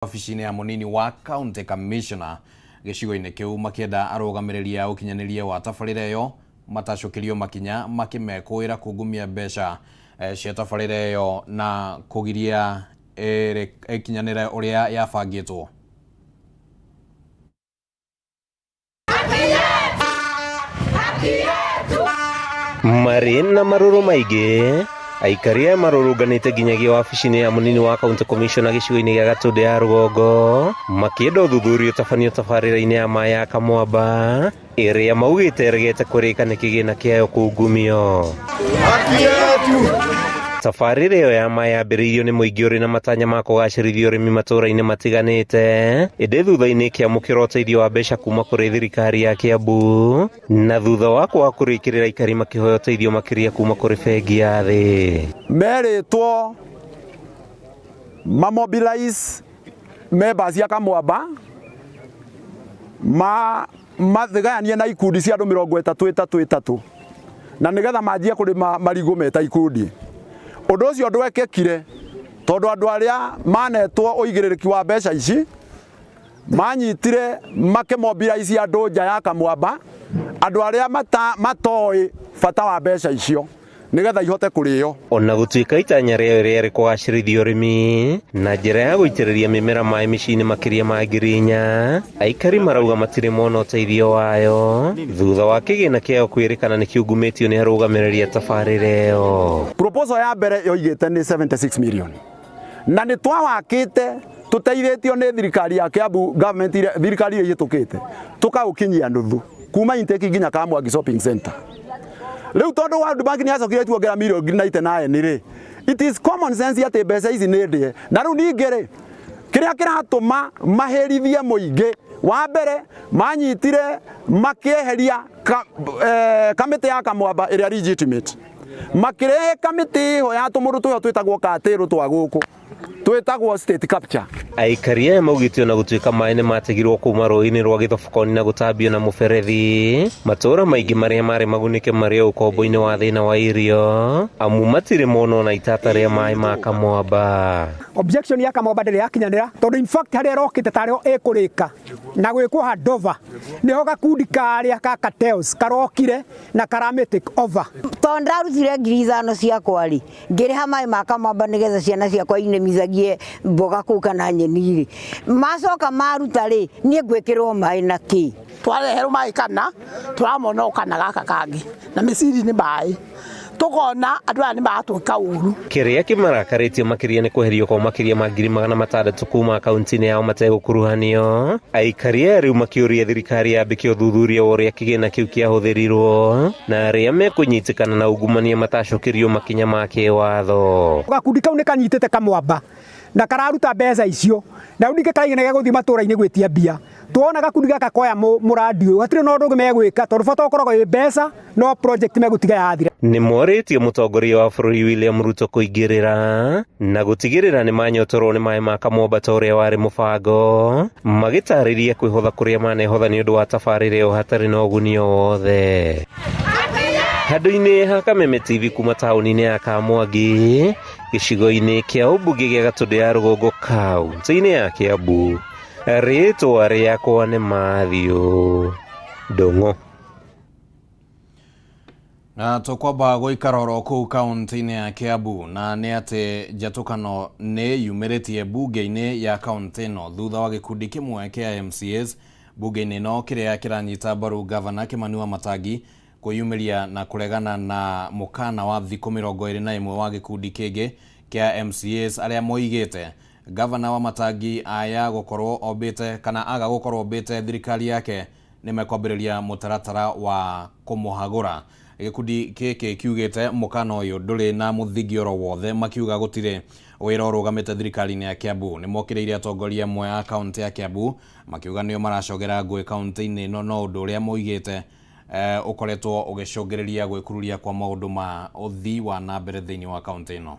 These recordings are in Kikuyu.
Wabici-inĩ ya mũnini wa county commissioner gĩcigo-inĩ kĩu makĩenda arũgamĩrĩri a ũkinyanĩria wa tabarĩra ĩyo matacũkĩrio makinya makĩmekũĩra kungumia mbeca cia tabarĩra ĩyo na kũgiria ĩkinyanĩre ũrĩa yabangĩtwo. Marĩ na marũrũ maingĩ, aikari aya marũrũnganĩte nginyagia wabici-inĩ ya mũnini wa county commissioner gĩcigo-inĩ gĩa Gatũndũ ya rũgongo makĩenda ũthuthuria ũtabanio tabarĩra-inĩ ya maĩ ya Kamwamba ĩrĩa maugĩte ĩregete kũrĩka nĩ kĩgĩna kĩayo kungumio. Tabarĩra ĩyo ya maĩ yambĩrĩirio nĩ mũingĩ ũrĩ na matanya ma kũgacĩrithia ũrĩmi matũũra-inĩ matiganĩte, ĩndĩ thutha-inĩ ĩkĩamũkĩra ũteithio wa mbeca kuma kũrĩ thirikari ya Kiambu, na thutha wa kwaga kũrĩkĩrĩra aikari makĩhoya ũteithio makĩria kuma kũrĩ bengi ya thĩ. Merĩtwo mamobilize members cia Kamwamba ma mathigayanie na ikundi cia andũ 30 30 30 na nĩgetha manjie kũrĩma marigũ meta ikundi. Ũndũ ũcio ndwekĩkire tondũ andũ arĩa manetwo ũigĩrĩrĩki wa mbeca ici manyitire makĩmobilize andũ nja ya Kamwamba, andũ arĩa matoĩ bata wa mbeca icio nĩgetha ihote kũrĩo. Ona gũtuĩka itanya rĩayo rĩarĩ kũgacĩrithia ũrĩmi na njĩra ya gũitĩrĩria mĩmera maĩ mĩciĩ-inĩ makĩria ma 4,000, aikari marauga matirĩ mona ũteithio wayo thutha wa kĩgĩna kĩayo kwĩrĩkana nĩ kĩungumĩtio nĩ arũgamĩrĩri a tabarĩra ĩyo. Proposal ya mbere yoigĩte nĩ 76 million na nĩ twawakĩte tũteithĩtio nĩ thirikari ya Kiambu government, thirikari ĩrĩa ĩhĩtũkĩte, tũkaũkinyia nuthu kuma intake nginya Kamwangi shopping center. Rĩu tondũ World Bank nĩ yacokire tuongera mirioni 99 rĩ, it is common sense atĩ mbeca ici nĩ ndĩe. Na rĩu ningĩ rĩ, kĩrĩa kĩratũma mahĩrithie mũingĩ, wa mbere manyitire makĩeheria kamĩtĩ ya Kamwamba ĩrĩa legitimate, makĩrehe kamĩtĩ ĩho ya tũmũndũ twĩho twĩtagwo katĩrũ twa gũkũ twĩtagwo state capture. Aikari aya maugĩte ona gũtuĩka maĩ nĩ mategirwo kuma rũĩ-inĩ rwa Gĩthobokoni na gũtambio na mũberethi, matũũra maingĩ marĩa marĩ magunĩke marĩ o ũkombo-inĩ wa thĩna wa irio, amu matirĩ monwo na itata rĩa maĩ ma Kamwamba. Objection ya Kamwamba ndĩrĩ yakinyanĩra tondũ in fact harĩa ĩrokĩte tarĩho ĩkũrĩka na gwĩkwo handover nĩho gakundi karĩa ka cartels karokire na karamĩ take over. Tondũ ndarutire 5,000 ciakwa rĩ, ngĩrĩha maĩ ma Kamwamba nĩgetha ciana ciakwa inĩmithagie mboga kũu kana nyeni rĩ, macoka maruta rĩ, niĩ ngwĩkĩrwo maĩ na kĩ? Twareherwo maĩ kana tũramona o kana gaka kangĩ na mĩciri nĩ maĩ, tũkona andũ aya nĩ maratwĩka ũru. Kĩrĩa kĩmarakarĩtie makĩria nĩ kweherio kwa makĩria ma 600,000 kuma akaunti-inĩ yao mategũkuruhanio. Aikari aya rĩu makĩũria thirikari yambĩke ũthuthuria wa ũrĩa kĩgĩna kĩu kĩahũthĩrirwo na arĩa mekũnyitĩkana na ungumania matacũkĩrio makinya ma kĩwatho. Gakundi kau nĩ kanyitĩte Kamwamba na kararuta mbeca icio, na rĩu ningĩ karaigana gĩa gũthiĩ matũũra-inĩ gwĩtia mbia. Tuona gakundi gaka koya mũrandi ũyũ hatirĩ na ũndũ ũngĩ megwĩka tondũ bata ũkoragwo wĩ mbeca, no project megũtiga yathira. Nĩ morĩtie mũtongoria wa bũrũri William Ruto kũingĩrĩra na gũtigĩrĩra nĩ manyotorwo nĩ maĩ ma Kamwamba ta ũrĩa warĩ mũbango, magĩtarĩria kwĩhotha kũrĩa manehotha nĩ ũndũ wa tabarĩra ĩyo hatarĩ na ũguni o wothe. Handũ-inĩ ha Kameme TV kuma taũni-inĩ ya Kamwangi, gĩcigo-inĩ kĩa ũmbunge gĩa Gatũndũ ya rũgongo kaũntĩ-inĩ ya Kiambu, rĩtwa rĩakwa nĩ Matthew Ndung'u. Na tũkwamba gũikara oro kũu kaũntĩ-inĩ ya Kiambu, na nĩ atĩ njatũkano nĩ yumĩrĩtie mbunge-inĩ ya kaũntĩ ĩno thutha wa gĩkundi kĩmwe kĩa MCAs mbunge-inĩ ĩno kĩrĩa kĩranyita mbaru gavana Kĩmani wa Matangi kwĩyumĩria na kũregana na mũkana wa thikũ 21 wa gĩkundi kĩngĩ kĩa MCAs arĩa moigĩte gavana wa Matangi aya gũkorwo ombĩte kana aga gũkorwo ombĩte thirikari yake nĩ mekwambĩrĩria mũtaratara wa kũmũhagũra. Gĩkundi gĩkĩ kiugĩte mũkana ũyũ ndũrĩ na mũthingi oro wothe, makiuga gũtirĩ wĩra ũrũgamĩte thirikari-inĩ ya Kiambu. Nĩ mokĩrĩire atongoria amwe a kaũntĩ ya Kiambu makiuga nĩo maracogera ngũĩ kaũntĩ-inĩ ĩno, no ũndũ ũrĩa moigĩte ũkoretwo ũgĩcũngĩrĩria gwĩkururia kwa maũndũ ma ũthii wa na mbere thĩinĩ wa kaũntĩ ĩno.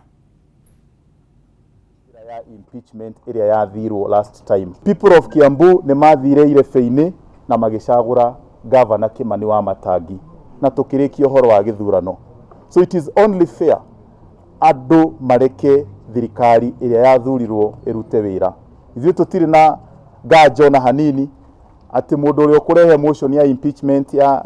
Ya impeachment ĩrĩa yathirwo last time, people of Kiambu nĩ mathire irebe-inĩ na magĩcagũra Governor Kimani wa Matangi na tũkĩrĩkia ũhoro wa gĩthurano. So it is only fair andũ mareke thirikari ĩrĩa yathurirwo ĩrute wĩra. Ithuĩ tũtirĩ na nganja ona hanini atĩ mũndũ ũrĩa ũkũrehe motion ya impeachment ya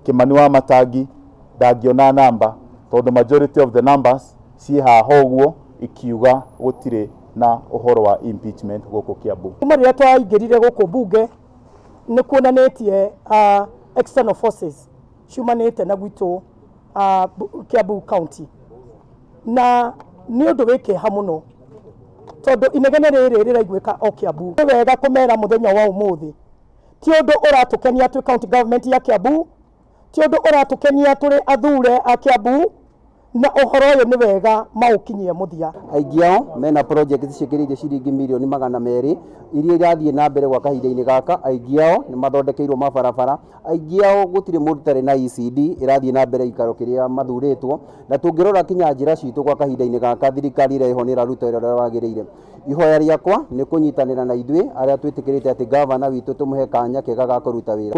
Kimani wa Matangi ndangĩona namba, tondũ majority of the numbers ciĩ haha ũguo ikiuga gũtirĩ na ũhoro wa impeachment gũkũ Kiambu. Kuma rĩrĩa twaingĩrire gũkũ bunge nĩ kuonanĩtie external forces ciumanĩte na gwitũ Kiambu County, na nĩ ũndũ wĩ kĩeha mũno tondũ inegene rĩrĩ rĩraiguĩka o Kiambu. Nĩ wega kũmera mũthenya wa ũmũthĩ ti ũndũ ũratũkenia twĩ county government ya Kiambu, ti ũndũ ũratũkenia tũrĩ athure a Kiambu, na ũhoro ũyũ nĩ wega maũkinyie mũthia. Aingĩ ao mena project ciĩkĩrĩire ciringi mirioni 200 iria irathiĩ na mbere gwa kahinda-inĩ gaka. Aingĩ ao nĩ mathondekeirwo mabarabara, aingĩ ao gũtirĩ mũndũ ũtarĩ na ECD ĩrathiĩ na mbere ikaro kĩrĩa mathurĩtwo, na tũngĩrora kinya njĩra citũ gwa kahinda-inĩ gaka thirikari ĩrĩa ĩho nĩ ĩraruta wĩra ũrĩa wagĩrĩire. Ihoya rĩakwa nĩ kũnyitanĩra na ithuĩ arĩa twĩtĩkĩrĩte atĩ gavana witũ tũmũhe kanya kega ga kũruta wĩra.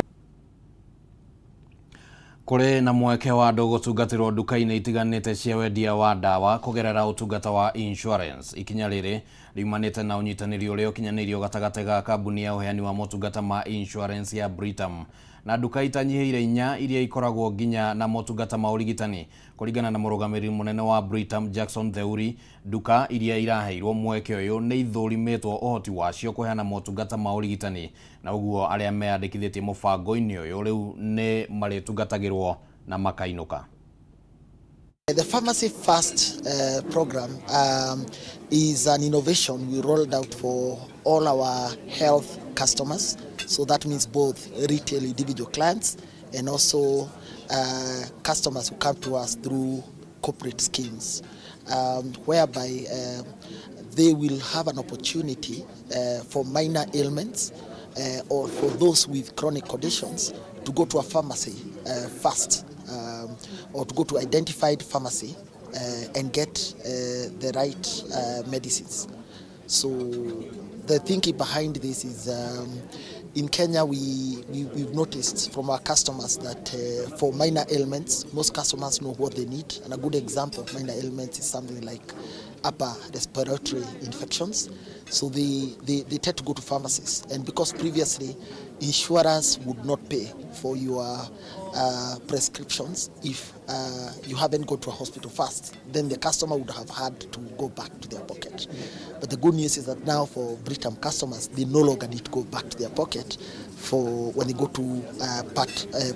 Kũrĩ na mweke wa andũ gũtungatĩrwo nduka-inĩ itiganĩte cia wendia wa ndawa kũgerera ũtungata wa insurance. Ikinya rĩrĩ riumanĩte na ũnyitanĩri ũrĩa ũkinyanĩirio gatagatĩ ga kambuni ya ũheani wa motungata ma insurance ya Britam na nduka itanyihĩire 4 iria ikoragwo nginya na motungata ma ũrigitani. Kũringana na mũrũgamĩrĩri mũnene wa Britam Jackson Theuri, nduka iria iraheirwo mweke ũyũ nĩ ithũrimĩtwo ũhoti wacio kũheana motungata ma ũrigitani, na ũguo arĩa meyandĩkithĩtie mũbango-inĩ ũyũ rĩu nĩ marĩtungatagĩrwo na makainũka. The Pharmacy First program is an innovation we rolled out for all our health customers. So that means both retail individual clients and also customers who come to us through corporate schemes, whereby they will have an opportunity for minor ailments or for those with chronic conditions to go to a pharmacy first, or to go to identified pharmacy and get the right medicines. So the thinking behind this is in Kenya we've noticed from our customers that for minor ailments, most customers know what they need. And a good example of minor ailments is something like upper respiratory infections. So they tend to go to pharmacies. And because previously insurers would not pay for your prescriptions if you haven't gone to a hospital first, then the customer would have had to go back to their pocket. But the good news is that now for Britam customers, they no longer need to go back to their pocket for when they go to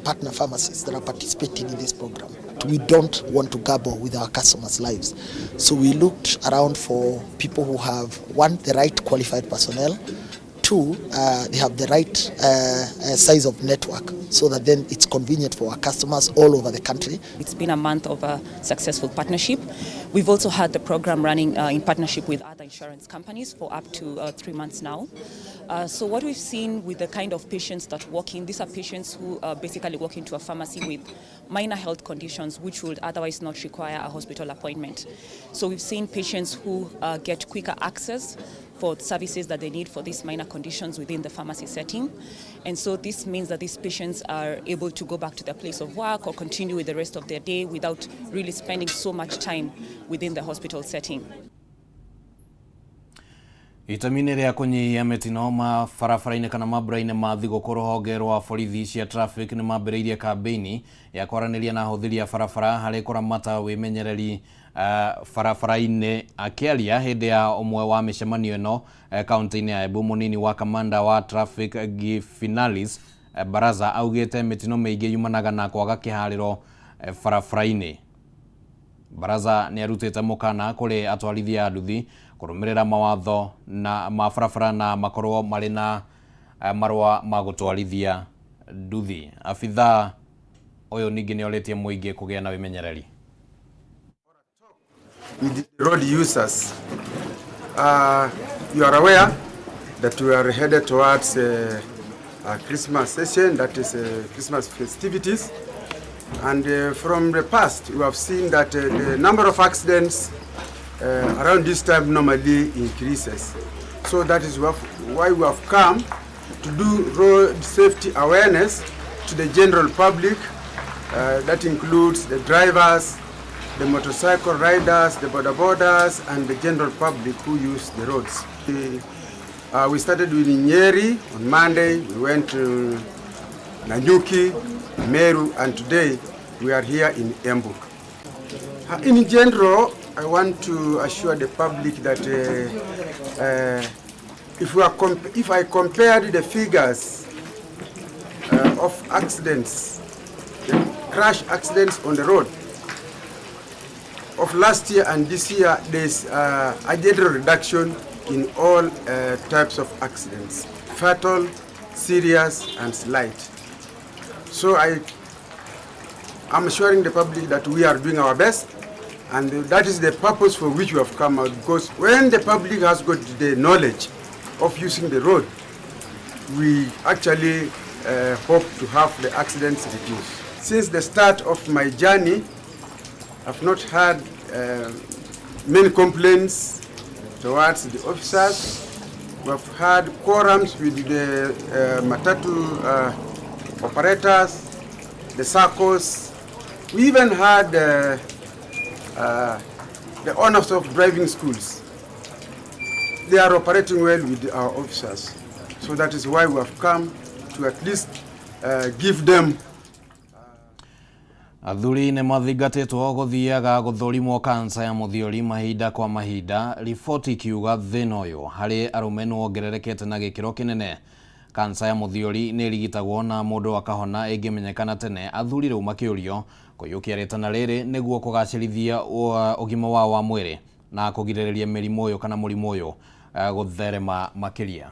partner pharmacies that are participating in this program. We don't want to gamble with our customers' lives. So we looked around for people who have, one, the right qualified personnel, two, they have the right size of network so that then it's convenient for our customers all over the country. It's been a month of a successful partnership. We've also had the program running in partnership with other insurance companies for up to 3 months now. So what we've seen with the kind of patients that walk in, these are patients who basically walk into a pharmacy with minor health conditions which would otherwise not require a hospital appointment. So we've seen patients who get quicker access for services that they need for these minor conditions within the pharmacy setting. And so this means that these patients are able to go back to their place of work or continue with the rest of their day without really spending so much time within the hospital setting. Itemi-inĩ rĩa kũnyihia mĩtino mabarabara-inĩ kana mambura-inĩ ma thigũkũ, rũhonge rwa borithi cia traffic nĩ mambĩrĩirie kambĩini ya kwaranĩria na ahũthĩri a barabara harĩ kũramata wĩmenyereri barabara-inĩ. Akĩaria hĩndĩ ya ũmwe wa mĩcemanio ĩno kaunti-inĩ ya Embu, mũnini wa kamanda wa traffic Gifinalis Baraza augĩte mĩtino mĩingĩ yumanaga na kwaga kĩharĩro barabara-inĩ. Baraza nĩ arutĩte mũkana kũrĩ atwarithia a nduthi kũrũmĩrĩra mawatho na ma barabara na makorwo marĩ na marũa ma gũtwarithia nduthi. Abithaa ũyũ ningĩ nĩ orĩtie mũingĩ kũgĩa na wĩmenyereri. With road users, you are aware that we are headed towards a Christmas session, that is Christmas festivities. And from the past, we have seen that the number of accidents around this time normally increases. So that is why we have come to do road safety awareness to the general public. That includes the drivers, the motorcycle riders, the border borders, and the general public who use the roads. We We started with Nyeri on Monday, we went to Nanyuki, Meru, and today we are here in Embu. In general, I want to assure the public that if I compared the figures of accidents, the crash accidents on the road of last year and this year, there's a general reduction in all types of accidents, fatal, serious, and slight. So I'm assuring the public that we are doing our best, and that is the purpose for which we have come out, because when the public has got the knowledge of using the road, we actually hope to have the accidents reduced. Since the start of my journey, I've not had many complaints towards the officers. We have had quorums with the Matatu operators, the SACCOs. We even had the owners of driving schools. They are operating well with our officers. So that is why we have come to at least give them. Athuri nĩ mathingatĩtwo gũthiaga gũthũrimwo kansa ya mũthiori mahinda kwa mahinda, riboti ikiuga thĩna ũyũ harĩ arũme nĩ wongererekete na gĩkĩro kĩnene. Kansa ya mũthiori nĩ ĩrigitagwo na mũndũ akahona ĩngĩmenyekana tene. Athuri rĩu makĩũrio kũiyũkia rĩtana rĩrĩ nĩguo kũgacĩrithia ũgima wao wa mwĩrĩ na kũgirĩrĩria mĩrimũ ũyũ kana mũrimũ ũyũ gũtherema makĩria.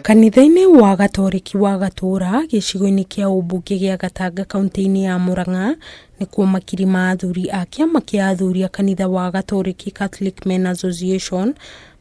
Kanitha-inĩ wa Gatoreki wa Gatũra gĩcigo-inĩ kĩa ũmbunge gĩa Gatanga kaunti-inĩ ya Murang'a nĩkuo makiri ma athuri a kĩama kĩa athuri a kanitha wa Gatoreki Catholic Men Association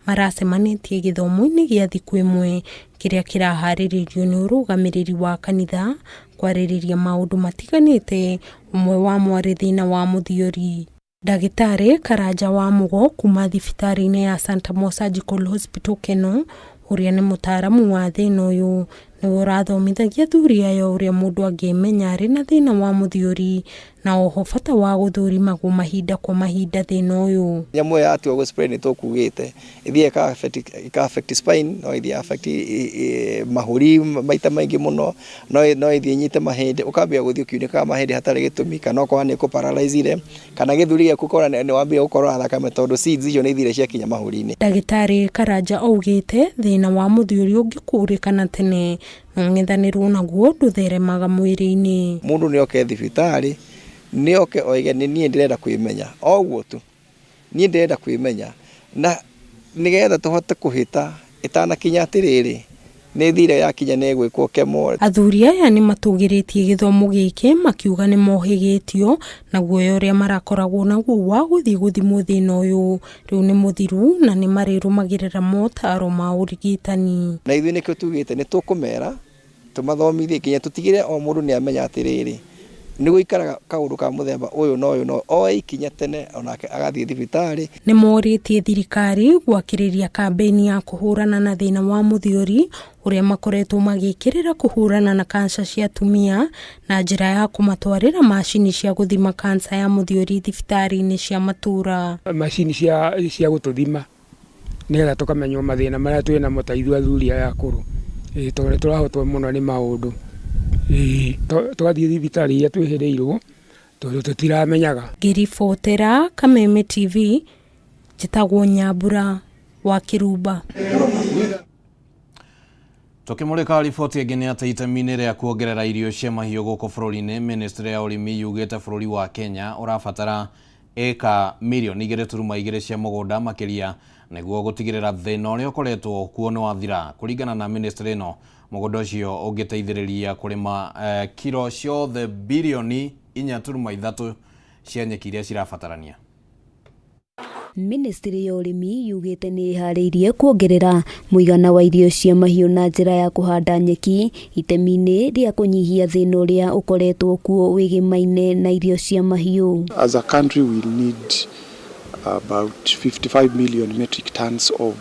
maracemanĩtie gĩthomo-inĩ gĩa thikũ ĩmwe kĩrĩa kĩraharĩrĩrio nĩ ũrũgamĩrĩri wa kanitha kwarĩrĩria maũndũ matiganĩte, ũmwe wamo arĩ thĩna wa mũthiori. Ndagĩtarĩ Karanja wa Mugo kuma thibitarĩ-inĩ ya Santa Mo Surgical Hospital Keno, ũrĩa nĩ mũtaaramu wa thĩna ũyũ, nĩwe ũrathomithagia athuri aya ũrĩa mũndũ angĩmenya arĩ na thĩna wa mũthiori na oho bata wa gũthũrimagwo mahinda kwa mahinda thĩna ũyũ. Nyamũ ĩyo yatua gũ spread nĩ tũkugĩte ĩthiĩ ĩka affect spine, no ĩthiĩ affect mahũri maita maingĩ mũno, no ĩthiĩ ĩnyite mahĩndĩ, ũkambia gũthiĩ ũkiunĩkaga mahĩndĩ hatarĩ gĩtũmi, kana ũkona nĩ ĩkũ kana gĩthũri gĩaku ũkona nĩ wambia gũkorora thakame tondũ seeds icio nĩ ithire ciakinya mahũri-inĩ. Ndagĩtarĩ Karanja augĩte thĩna wa mũthiori ũngĩkũrĩkana tene no ũng'ethanĩrwo naguo ndũtheremaga mwĩrĩ-inĩ. Mũndũ nĩ oke thibitarĩ, nĩ oke oige nĩ niĩ ndĩrenda kwĩmenya, o ũguo tu, niĩ ndĩrenda kwĩmenya, na nĩgetha tũhote kũhĩta ĩtanakinya atĩrĩrĩ, nĩ thire yakinya nĩ ĩgwĩkwo kemo. Athuri aya nĩ matũgĩrĩtie gĩthomo gĩkĩ makiuga nĩ mohĩgĩtio na guoya ũrĩa marakoragwo naguo wa gũthiĩ gũthimwo thĩna ũyũ rĩu nĩ mũthiru na nĩ marĩrũmagĩrĩra motaro ma ũrigitani. Na ithuĩ nĩkĩo tugĩte nĩ tũkũmera tũmathomithie nginya tũtigĩre o mũndũ nĩ amenya atĩrĩrĩ, nĩ gũikaraga kaũndũ ka mũthemba ũyũ na ũyũ, no oe ikinya tene onake agathiĩ thibitarĩ. Nĩ morĩtie thirikari gwakĩrĩria kambĩini ya kũhũrana na thĩna wa mũthiori ũrĩa makoretwo magĩkĩrĩra kũhũrana na kanca cia atumia na njĩra ya kũmatwarĩra macini cia gũthima kanca ya mũthiori thibitarĩ-inĩ cia matũũra. Macini cia gũtũthima nĩgetha tũkamenywo mathĩna marĩa twĩ namo ta ithuĩ athuri aya akũrũ, tondũ nĩ tũrahotwo mũno nĩ maũndũ. Tũgathiĩ thibitarĩ iria twĩhĩrĩirwo tondũ tũtiramenyaga. Ngĩribotera Kameme TV, njĩtagwo Nyambura wa Kĩrumba. Tukimurika riboti ĩngĩ nĩ atĩ itemi-inĩ rĩa kuongerera irio cia mahiũ gũkũ bũrũri-inĩ, ministry ya ũrĩmi yugĩte bũrũri wa Kenya ũrabatara ĩka mirioni 2.2 cia mũgũnda makĩria nĩguo gũtigĩrĩra thĩna ũrĩa ũkoretwo kuo nĩ wathira. Kũringana na ministry ĩno, mũgũnda ũcio ũngĩteithĩrĩria kũrĩma kiro ciothe birioni 4.3 cia nyeki iria cirabatarania. Ministry ya ũrĩmi yugĩte nĩ ĩharĩirie kuongerera mũigana wa irio cia mahiũ na njĩra ya kũhanda nyeki itemi-inĩ rĩa kũnyihia thĩna ũrĩa ũkoretwo kuo wĩgĩmaine na irio cia mahiũ. As a country we need about 55 million metric tons of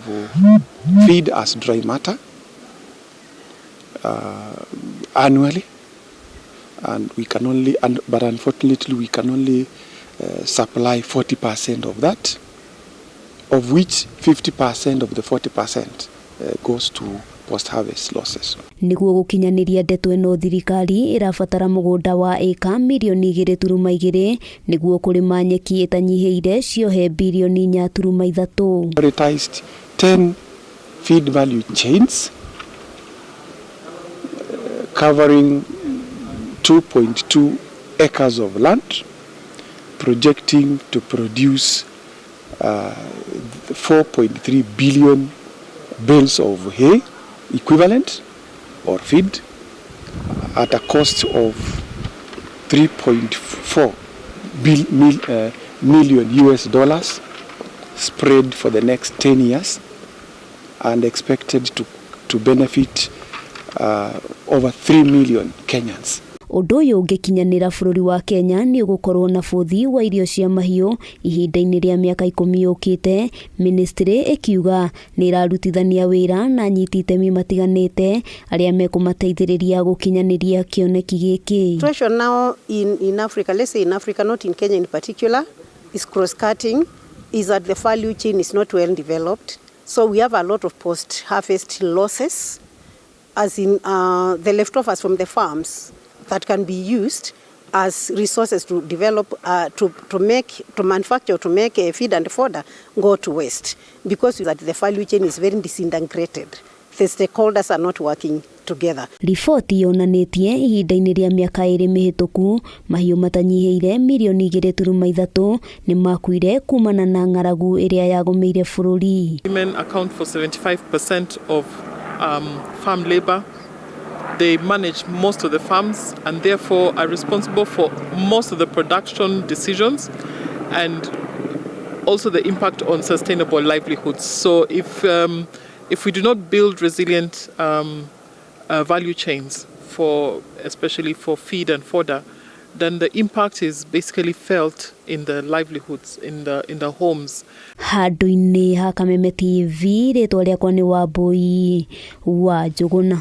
feed as dry matter annually, and we can only, but unfortunately we can only supply 40% of that. Of which 50% of the 40% goes to post-harvest losses. Nĩguo gũkinyanĩria ndeto ĩno thirikari ĩrabatara mũgũnda wa ĩka mirioni 2.2 nĩguo kũrĩma nyeki ĩtanyihĩire ciohe birioni 4.3. Prioritized 10 feed value chains covering 2.2 acres of land, projecting to produce 4.3 billion bales of hay equivalent or feed at a cost of 3.4 million US dollars spread for the next 10 years and expected to benefit over 3 million Kenyans. Ũndũ ũyũ ũngĩkinyanĩra bũrũri wa Kenya nĩ ũgũkorwo na bũthi wa irio cia mahiũ ihinda-inĩ rĩa mĩaka 10 yũkĩte, ministry ĩkiuga nĩ ĩrarutithania wĩra na anyiti itemi matiganĩte arĩa mekũmateithĩrĩria gũkinyanĩria kĩoneki gĩkĩ. Situation now in Africa, let's say in Africa, not in Kenya in particular, is cross-cutting, is that the value chain is not well developed. So we have a lot of post-harvest losses, as in the leftovers from the farms that can be used as resources to develop, to make, to manufacture, to make a feed and fodder go to waste, because that the value chain is very disintegrated. The stakeholders are not working together. Riboti yonanĩtie ihinda-inĩ rĩa mĩaka 2 mĩhĩtũku mahiũ matanyihĩire mirioni 2.3 nĩ makuire kumana na ng'aragu ĩrĩa yagũmĩire bũrũri. Women account for 75% of farm labor. They manage most of the farms and therefore are responsible for most of the production decisions and also the impact on sustainable livelihoods. So if we do not build resilient value chains, for especially for feed and fodder, then the impact is basically felt in the livelihoods, in the homes. Handũ-inĩ ha Kameme TV, rĩtwa rĩakwa nĩ Wambui wa Njũgũna.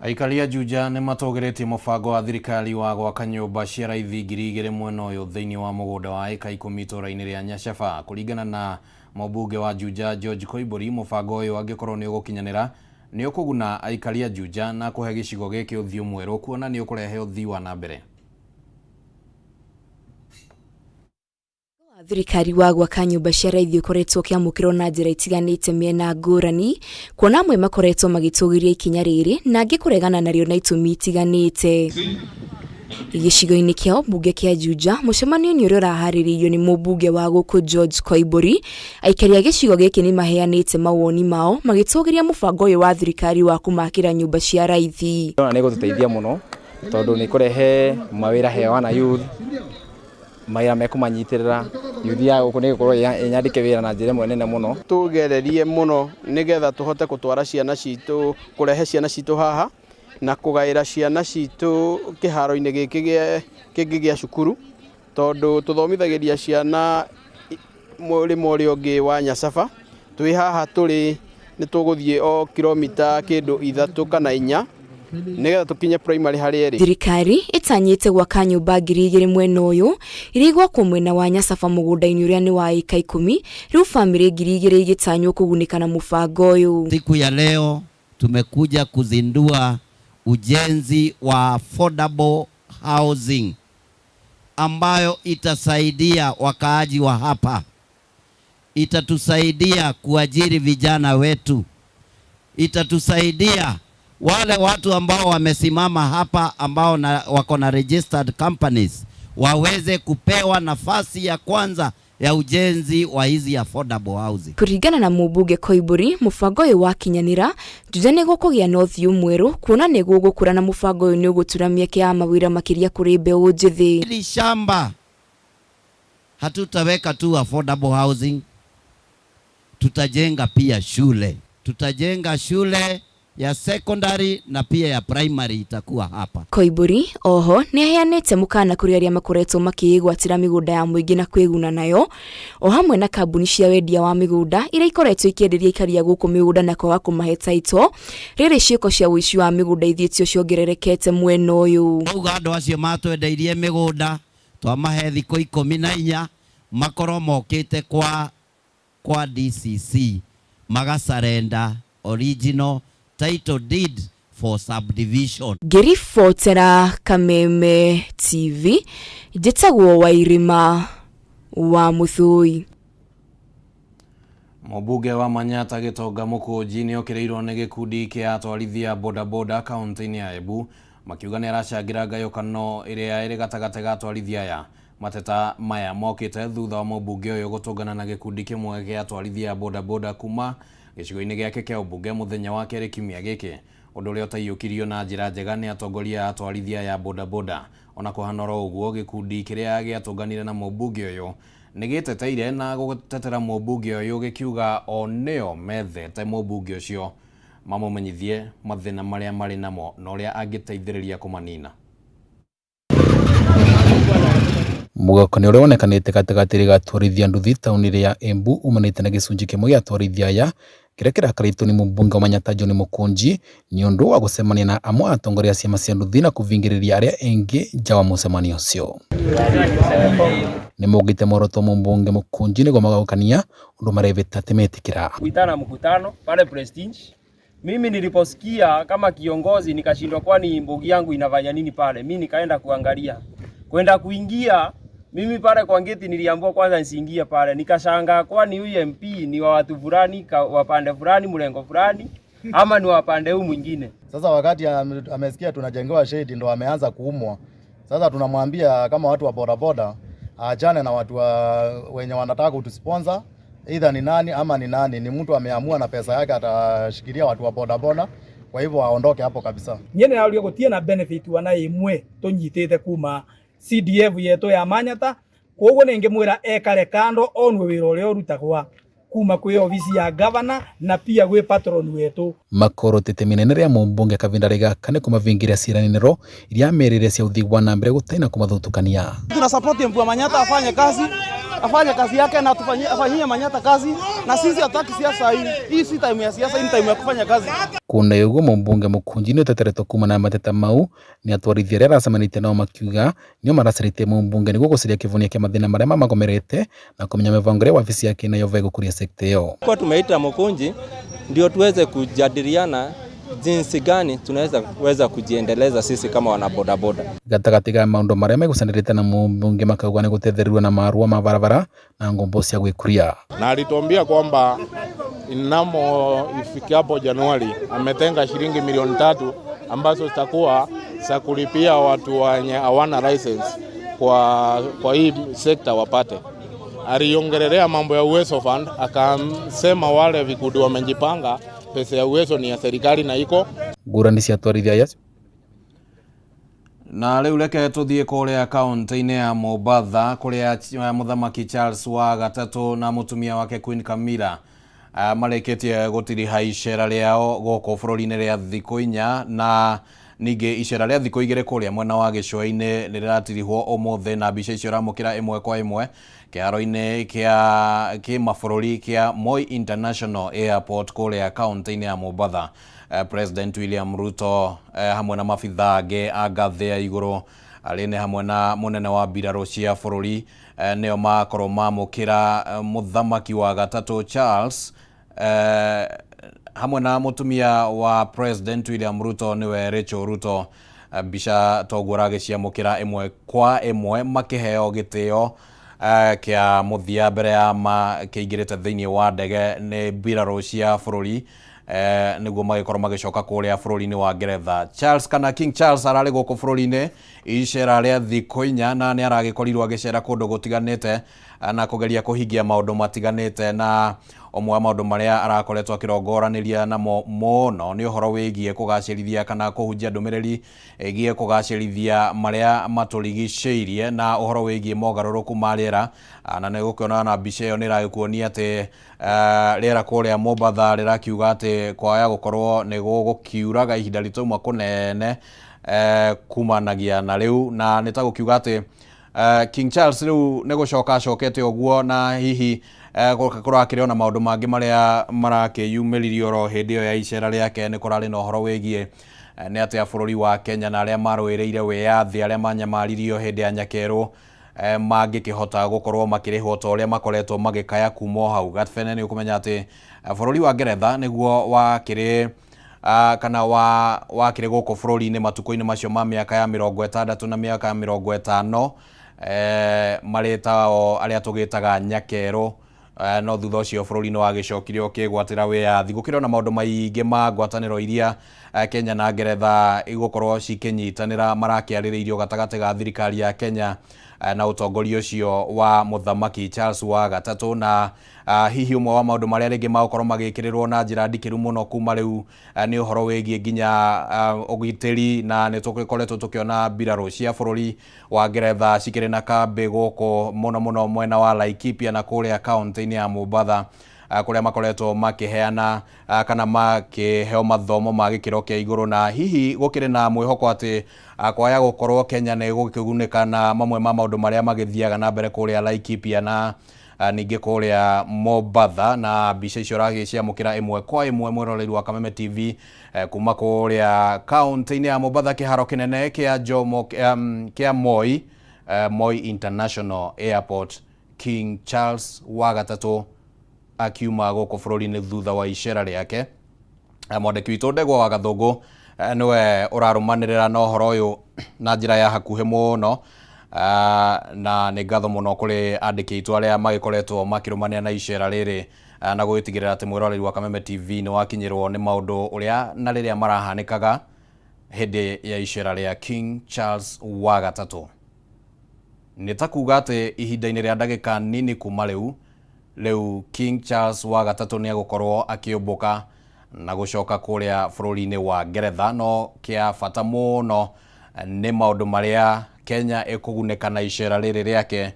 Aikari a Juja nĩ matũgĩrĩtie mũbango wa thirikari wa gwaka nyũmba cia raithi 2000 mwena ũyũ thĩinĩ wa mũgũnda wa ĩka 10 itũũra-inĩ rĩa Nyacaba. Kũringana na mũmbunge wa Juja George Koimburi, mũbango ũyũ angĩkorwo nĩ ũgũkinyanĩra nĩ ũkũguna aikari a Juja na kũhe gĩcigo gĩkĩ ũthiũ mwerũ, kuona nĩ ũkũrehe ũthii wa na mbere. Thirikari wa gwaka nyũmba cia raithi ũkoretwo ũkĩamũkĩrwo na njĩra itiganĩte mĩena ngũrani, kuona amwe makoretwo magĩtũgĩria ikinya rĩrĩ na angĩ kũregana narĩo na itũmi itiganĩte. Gĩcigo-inĩ kĩa ũmbunge kĩa Juja, mũcemanio-inĩ ũrĩa ũraharĩrĩirio nĩ mũmbunge wa gũkũ George Koimburi, aikari a gĩcigo gĩkĩ nĩ maheanĩte mawoni mao magĩtũgĩria mũbango ũyũ wa thirikari wa kũmakĩra nyũmba cia raithi. Ndĩrona nĩ gũtũteithia mũno tondũ nĩ kũrehe mawĩra he wana youth, mawĩra mekũmanyitĩrĩra youth ya gũkũ nĩ gũkorwo ĩnyandĩke wĩra na njĩra ĩmwe nene mũno. Tũgererie mũno nĩgetha tũhote gũtwara ciana citũ, kũrehe ciana citũ haha na kũgaĩra ciana citũ kĩharo-inĩ gĩkĩ kĩngĩ gĩa cukuru, tondũ tũthomithagĩria ciana mũrĩmo ũrĩa ũngĩ wa Nyacaba. Twĩ haha tũrĩ nĩ tũgũthiĩ o kilomita kĩndũ 3 kana 4 nĩgetha tũkinye primary harĩa ĩrĩ. Thirikari ĩtanyĩte gwaka nyũmba 2000 mwena ũyũ iria igwakwo mwena wa Nyacaba mũgũnda-inĩ ũrĩa nĩ wa ĩka 10, rĩu bamĩrĩ 2000 igĩtanywo kũgunĩka na mũbango ũyũ. Siku ya leo tumekuja kuzindua ujenzi wa affordable housing ambayo itasaidia wakaaji wa hapa, itatusaidia kuajiri vijana wetu, itatusaidia wale watu ambao wamesimama hapa ambao wako na registered companies waweze kupewa nafasi ya kwanza ya ujenzi wa hizi affordable housing. Kũringana na mũmbunge Koimburi, mũbango ũyũ wakinyanĩra, Juja nĩ gũkũgĩa na ũthiũ mwerũ, kuona nĩ gũgũkũra na mũbango ũyũ nĩ ũgũtura mĩeke ya mawĩra makĩria kũrĩ mbeũ njĩthĩ. Hili shamba hatutaweka tu affordable housing, tutajenga pia shule. Tutajenga shule ya secondary na pia ya primary itakuwa hapa. Koimburi oho nĩ aheanĩte mũkana kũrĩ arĩa makoretwo makĩĩgwatĩra mĩgũnda ya mũingĩ na kwĩguna nayo, o hamwe na kambuni cia wendia wa mĩgũnda iria ikoretwo ikĩenderia aikari a gũkũ mĩgũnda na kwaga kũmahe title, rĩrĩ ciĩko cia ũici wa mĩgũnda ithiĩtio ciongererekete mwena ũyũ. Auga andũ acio matwendeirie mĩgũnda twamahe thikũ 14 Makorwo mokĩte kwa kwa DCC maga surrender original title deed for subdivision. Ngĩribotera Kameme TV, njĩtagwo Wairima wa Mũthũi. Mũmbunge wa Manyata Gĩtonga Mũkũnji nĩ okĩrĩirwo nĩ gĩkundi kĩa atwarithia bodaboda kaunti-inĩ ya Embu, makiuga nĩ aracangĩra ngayũkano ĩrĩa ĩrĩ gatagatĩ ga atwarithia aya. Mateta maya mokĩte thutha wa mũmbunge ũyũ gũtũngana na gĩkundi kĩmwe gĩa atwarithia bodaboda kuma gĩcigo-inĩ gĩake kĩa ũmbunge mũthenya wa kerĩ kiumia gĩkĩ, ũndũ ũrĩa ũtaiyũkirio na njĩra njega nĩ atongoria a atwarithia aya bodaboda. Ona kũhana oro ũguo, gĩkundi kĩrĩa gĩatũnganire na mũmbunge ũyũ nĩ gĩteteire na gũtetera mũmbunge ũyũ, gĩkiuga o nĩo methete mũmbunge ũcio mamũmenyithie mathĩna marĩa marĩ namo na ũrĩa angĩteithĩrĩria kũmanina. Mũgayũkano ũrĩa wonekanĩte gatagatĩ ga atwarithia nduthi taũni ya Embu umanĩte na gĩcunjĩ kĩmwe gĩa atwarithia aya kĩrĩa kĩrakarĩtwo nĩ mũmbunge wa Manyata John Mũkũnji nĩ ũndũ wa gũcemania na amwe a atongoria a ciama cia nduthi na kũbingĩrĩria arĩa angĩ nja wa mũcemanio ũcio. Nĩ maugĩte muoroto wa mũmbunge Mũkũnji nĩguo magayũkania ũndũ marevĩta atĩ metĩkĩra. Kuitana mkutano pale Prestige. Mimi niliposikia kama kiongozi nikashindwa, kwani mbogi yangu inafanya nini pale? Mimi nikaenda kuangalia. Kwenda kuingia mimi pale kwa geti niliambiwa kwanza nisiingie pale. Nikashangaa, kwani huyu MP ni wa watu fulani, wa pande fulani, mlengo fulani, ama ni wa pande huu mwingine? Sasa wakati amesikia tunajengewa shade ndo ameanza kuumwa. Sasa tunamwambia kama watu wa bodaboda aachane na watu wa wenye wanataka kutusponsor, either ni nani ama ni nani, ni mtu ameamua na pesa yake atashikilia watu wa bodaboda, kwa hivyo aondoke hapo kabisa. Niĩ nĩrauria gũtirĩ na benefit wana ĩmwe tũnyitĩte kuma CDF yetu ya Manyata, koguo nĩngĩmwĩra ekare kando onwe wĩra ũrĩa ũrutagwa kuma kwĩ ofisi ya governor na pia gwĩ patron wetu. Makorotete minene rĩa mũmbunge kavinda gaka nĩ kũmavingiria ciĩranĩro iria amerire cia ũthii wa na mbere gũtarĩ na kũmathutũkania. Tuna support MP wa Manyata afanye kazi yake na afanyie Manyata kazi, na sisi hatutaki siasa hii. Hii si time ya siasa, hii ni time ya kufanya kazi. Kuna ũguo mũmbunge Mũkũnji nĩ ũteteretwo kumana na mateta mau nĩ atwarithia arĩa aracemanĩtie nao, makiuga nĩo maracarĩtie mũmbunge nĩguo gũcaria kĩvonia kĩa mathĩna marĩa mamagomerete na kũmenya mĩbango ĩrĩa wabici yake nayo gũkũria sekta ĩyo. Kwa tumeita Mũkũnji ndio tuweze kujadiliana jinsi gani tunaweza weza kujiendeleza sisi kama wanabodaboda. Gatagatĩ ga maũndũ marĩa megucanĩrĩte na mũmbunge makauga nĩ gũtethererio na marũa ma barabara na ngombo cia gwĩkũria. Na alituambia kwamba inamo ifikapo Januari ametenga shilingi milioni 3 ambazo zitakuwa za kulipia watu wenye hawana license kwa hii sekta wapate. Aliongelelea mambo ya Uwezo Fund, akasema wale vikundi wamejipanga, pesa ya Uwezo ni ya serikali na iko ngũrani cia atwarithia aya. Na rĩu reke tũthiĩ kũrĩa kaunti-inĩ ya Mombatha, kũrĩa mũthamaki Charles wa gatatũ na mũtumia wake Queen Camilla marĩkĩtie gũtiriha icera rĩao gũkũ bũrũri-inĩ rĩa thikũ 4, na ningĩ icera rĩa thikũ 2 kũrĩa mwena wa gĩcũa-inĩ nĩ rĩratirihwo ũmũthĩ, na mbica icio ũramũkĩra ĩmwe kwa ĩmwe kĩharo-inĩ kĩa kĩmabũrũri kĩa Moi International Airport kũrĩa kaunti-inĩ ya Mombatha. President William Ruto hamwe na mabithaa angĩ a ngathĩ ya igũrũ arĩ nĩ hamwe na mũnene wa mbirarũ cia bũrũri, nĩo makorwo mamũkĩra mũthamaki wa gatatũ Charles hamwe na mũtumia wa President William Ruto, nĩwe Rachel Ruto. Mbica toguo ũragĩciamũkĩra ĩmwe kwa ĩmwe makĩheo gĩtĩo kĩa mũthia mbere ya makĩingĩrĩte thĩinĩ wa ndege nĩ mbirarũ cia bũrũri, nĩguo magĩkorwo magĩcoka kũrĩa bũrũri-inĩ wa Ngeretha. Charles kana King Charles ararĩ gũkũ bũrũri-inĩ icera rĩa thikũ 4, na nĩ aragĩkorirwo agĩcera kũndũ gũtiganĩte na kũgeria kũhingia maũndũ matiganĩte, na ũmwe wa maũndũ marĩa arakoretwo akĩrongoranĩria namo mũno nĩ ũhoro wĩgiĩ kũgacĩrithia kana kũhunjia ndũmĩrĩri ĩgiĩ kũgacĩrithia marĩa matũrigicĩirie na ũhoro wĩgiĩ mogarũrũku ma rĩera. Na nĩ gũkĩona na mbica ĩyo nĩ ĩragĩkuonia atĩ rĩera kũrĩa Mombatha rĩrakiuga atĩ kwaya gũkorwo nĩ gũgũkiuraga ihinda rĩtauma kũnene kumanagia na rĩu, na nĩ ta gũkiuga atĩ King Charles rĩu nĩ gũcoka acokete ũguo, na hihi kũrakĩrĩ ona maũndũ mangĩ marĩa marakĩyumĩririe oro hĩndĩ ĩyo ya icera rĩake. Nĩ kũrarĩ na ũhoro wĩgiĩ nĩ atĩa bũrũri wa Kenya na arĩa marũĩrĩire wĩyathi, arĩa manyamaririo hĩndĩ ya nyakerũ. Mangĩkĩhota gũkorwo makĩrĩhwo ta ũrĩa makoretwo magĩkaya kuma o hau gatbene. Nĩ ũkũmenya atĩ bũrũri wa Ngeretha nĩguo wakĩrĩ kana wa wakĩrĩ gũkũ bũrũri-inĩ matukũ-inĩ macio ma mĩaka ya 60 na mĩaka ya 50, marĩ tao arĩa tũgĩtaga nyakerũ, no thutha ũcio bũrũri nĩ wagĩcokire ũkĩgwatĩra wĩyathi. Gũkĩrĩ na maũndũ maingĩ ma ngwatanĩro iria Kenya na Ngeretha igũkorwo cikĩnyitanĩra marakĩarĩrĩirio gatagatĩ ga thirikari ya Kenya na ũtongoria ũcio wa Mũthamaki Charles wa gatatũ, na hihi ũmwe wa maũndũ marĩa rĩngĩ magũkorwo magĩkĩrĩrwo na njĩra ndikĩru mũno kuma rĩu nĩ ũhoro wĩgiĩ nginya ũgitĩri, na nĩ tũgĩkoretwo tũkĩona mbirarũ cia bũrũri wa Ngeretha cikĩrĩ na kambĩ gũkũ mũno mũno mwena wa Laikipia na kũrĩa kaũntĩ-inĩ ya Mombatha, kũrĩa makoretwo makĩheana kana makĩheo mathomo ma gĩkĩro kĩa igũrũ, na hihi gũkĩrĩ na mwĩhoko atĩ kwaya gũkorwo Kenya nĩ gũkĩgunĩka na mamwe ma maũndũ marĩa magĩthiaga na mbere kũrĩa Laikipia na ningĩ kũrĩa Mombatha. Na mbica icio ũragĩciamũkĩra ĩmwe kwa ĩmwe, mwĩroreri wa Kameme TV, kuma kũrĩa kaũntĩ-inĩ ya Mombatha, kĩharo kĩnene kĩa Jomo kĩa Moi, Moi International Airport, King Charles wa gatatũ akiuma gũkũ bũrũri-inĩ thutha wa icera rĩake. Mwandĩki witũ Ndegwa wa Gathũngũ nĩwe ũrarũmanĩrĩra na ũhoro ũyũ na njĩra ya hakuhĩ mũno, na nĩ ngatho mũno kũrĩ andĩki aitũ arĩa magĩkoretwo makĩrũmanĩra na icera rĩrĩ na gũgĩtigĩrĩra atĩ mwĩroreri wa Kameme TV nĩ wakinyĩrwo nĩ maũndũ ũrĩa na rĩrĩa marahanĩkaga hĩndĩ ya icera rĩa King Charles wa gatatũ. Nĩ ta kuga atĩ ihinda-inĩ rĩa ndagĩka nini kuma rĩu rĩu King Charles wa gatatũ nĩ egũkorwo akĩũmbũka na gũcoka kũrĩa bũrũri-inĩ wa Ngeretha. No kĩa bata mũno nĩ maũndũ marĩa Kenya ĩkũgunĩka na icera rĩrĩ rĩake,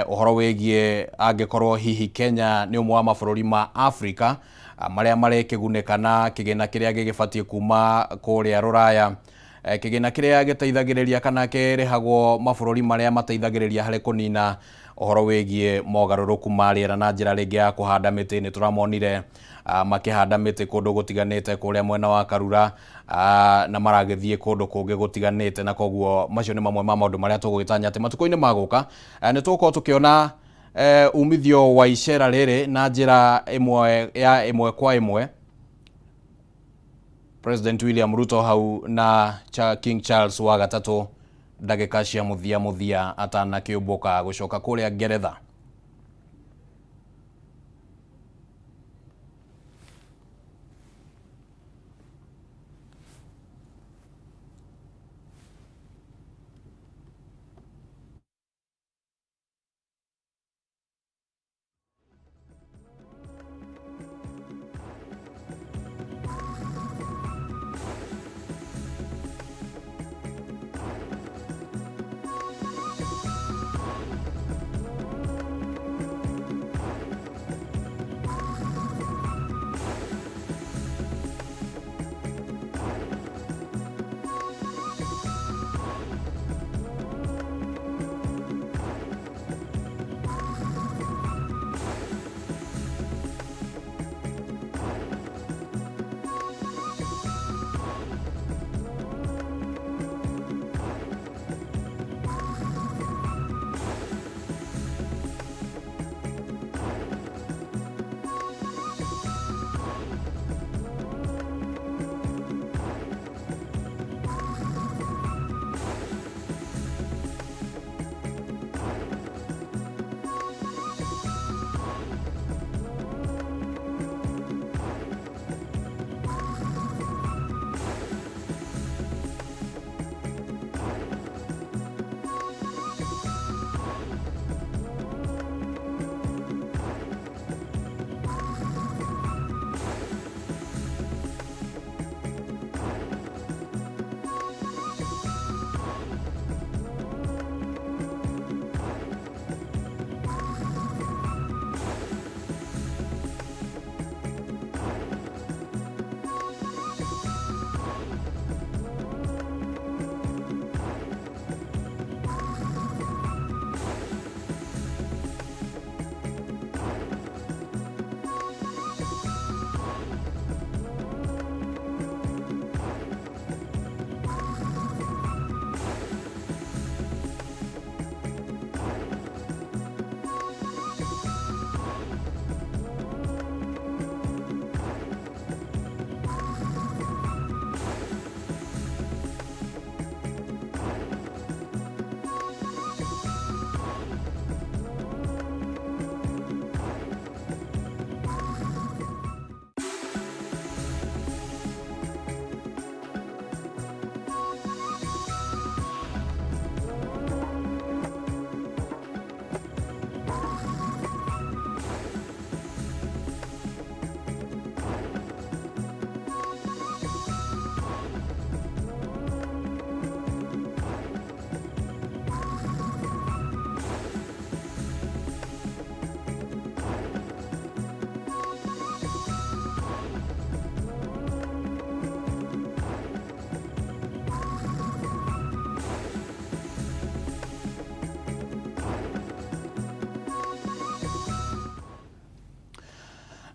ũhoro wĩgiĩ angĩkorwo hihi Kenya nĩ ũmwe wa mabũrũri ma Afrika marĩa marĩkĩgunĩka na kĩgĩna kĩrĩa gĩgĩbatiĩ kuma kũrĩa Rũraya, kĩgĩna kĩrĩa gĩteithagĩrĩria kana kĩrĩhagwo mabũrũri marĩa mateithagĩrĩria harĩ kũnina ũhoro wĩgiĩ mogarũrũku ma rĩera na njĩra rĩngĩ ya kũhanda mĩtĩ. Nĩ tũramonire makĩhanda mĩtĩ kũndũ gũtiganĩte kũrĩa mwena wa Karura, na maragĩthiĩ kũndũ kũngĩ gũtiganĩte, na koguo macio nĩ mamwe ma maũndũ marĩa tũgũgĩtanya atĩ matukũ-inĩ ma gũka nĩ tũgũkorwo tũkĩona umithio wa icera rĩrĩ na njĩra ĩmwe ya ĩmwe kwa ĩmwe. President William Ruto hau na King Charles wa gatatũ ndagĩka cia mũthia mũthia atanakĩũmbũka gũcoka kũrĩa Ngeretha.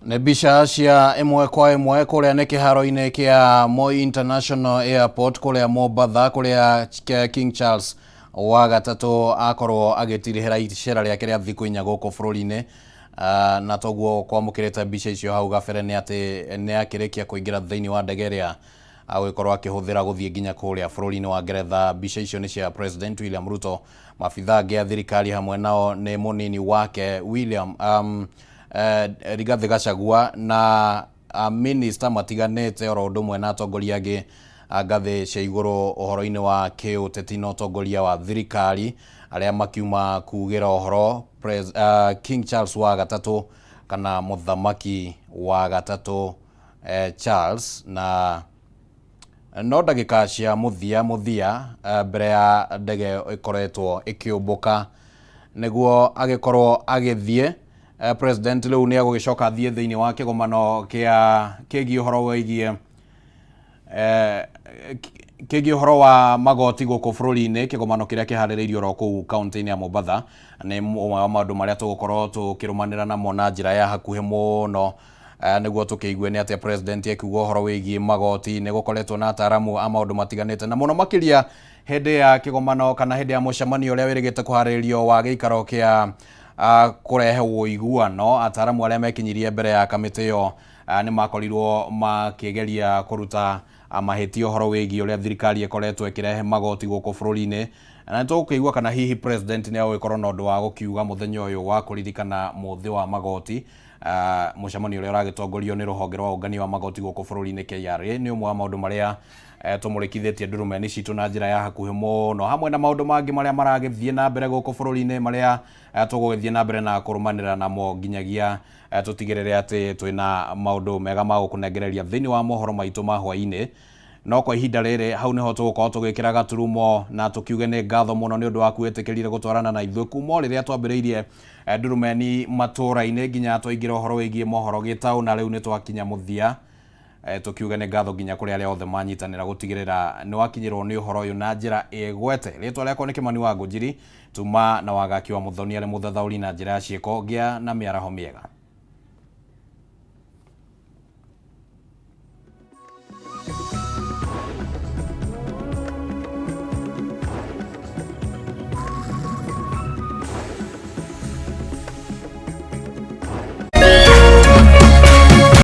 Nĩ mbica cia ĩmwe kwa ĩmwe kũrĩa nĩ kĩharo-inĩ kĩa Moi International Airport kũrĩa Mombatha, kũrĩa King Charles wa gatatũ akorwo agĩtirihĩra icera rĩake rĩa thikũ 4 gũkũ bũrũri-inĩ. Na toguo kwamũkĩrĩte mbica icio hau gabere nĩ atĩ nĩ akĩrĩkia kũingĩra thĩinĩ wa ndege ĩrĩa agũgĩkorwo akĩhũthĩra gũthiĩ nginya kũrĩa bũrũri-inĩ wa Ngeretha. Mbica icio nĩ cia President William Ruto, maabithaa angĩ a thirikari hamwe nao nĩ mũnini wake William Rigathi Gachagua na minista matiganĩte oro ũndũ ũmwe na atongoria angĩ a ngathĩ cia igũrũ ũhoro-inĩ wa kĩũteti na ũtongoria wa thirikari arĩa makiuma kugĩra ũhoro King Charles wa gatatũ kana mũthamaki wa gatatũ Charles, na no ndagĩka cia mũthia mũthia mbere ya ndege ĩkoretwo ĩkĩũmbũka nĩguo agĩkorwo agĩthiĩ. President rĩu nĩ agũgĩcoka athiĩ thĩinĩ wa kĩgomano kĩa kĩgiĩ ũhoro wĩgiĩ kĩgiĩ ũhoro wa magoti gũkũ bũrũri-inĩ, kĩgomano kĩrĩa kĩharĩrĩirio oro kũu kaunti-inĩ ya Mombatha. Nĩ ũmwe wa maũndũ marĩa tũgũkorwo tũkĩrũmanĩra namo na njĩra ya hakuhĩ mũno, nĩguo tũkĩigue nĩ atĩa president ekuga ũhoro wĩgiĩ magoti. Nĩ gũkoretwo na ataramu a maũndũ matiganĩte na mũno makĩria hĩndĩ ya kĩgomano kana hĩndĩ ya mũcemanio ũrĩa wĩrĩgĩte kũharĩrĩrio wa gĩikaro kĩa kũrehe ũiguano. Ataramu arĩa mekinyirie mbere ya kamĩtĩ ĩyo nĩ makorirwo makĩgeria kũruta mahĩtia ũhoro wĩgiĩ ũrĩa thirikari ĩkoretwo ĩkĩrehe magoti gũkũ bũrũri-inĩ, na nĩ tũgũkĩigua kana hihi president nĩ agũgĩkorwo na ũndũ wa gũkiuga mũthenya ũyũ wa kũririkana mũthĩ wa magoti. Mũcemanio ũrĩa ũragĩtongorio nĩ rũhonge rwa ũngania wa magoti gũkũ bũrũri-inĩ KRA nĩ ũmwe wa maũndũ marĩa tũmũrĩkithĩtie ndurumeni citũ na njĩra ya hakuhĩ mũno, hamwe na maũndũ mangĩ marĩa maragĩthiĩ na mbere gũkũ bũrũri-inĩ marĩa tũgũgĩthiĩ na mbere na kũrũmanĩra namo nginyagia tũtigĩrĩre atĩ twĩna maũndũ mega ma gũkũnengereria thĩinĩ wa mohoro maitũ ma hwaĩ-inĩ. No kwa ihinda rĩrĩ hau nĩho tũgũkorwo tũgĩkĩra gaturumo na tũkiuge nĩ ngatho mũno nĩ ũndũ wa kwĩtĩkĩrire gũtwarana na ithuĩ kuma rĩrĩa twambĩrĩirie ndurumeni matũra-inĩ nginya twaingĩra ũhoro wĩgiĩ mohoro gĩtaũ, na rĩu nĩ twakinya mũthia. Tũkiuge nĩ ngatho nginya kũrĩ arĩa othe manyitanĩra gũtigĩrĩra nĩ wakinyĩrwo nĩ ũhoro ũyũ na njĩra ĩgwete. Rĩtwa rĩakwa nĩ Kĩmani wa Ngũnjiri, tuma na wagaki wa Mũthoni arĩ mũthathaũri na njĩra ya ciĩko. Ngĩa na mĩaraho mĩega.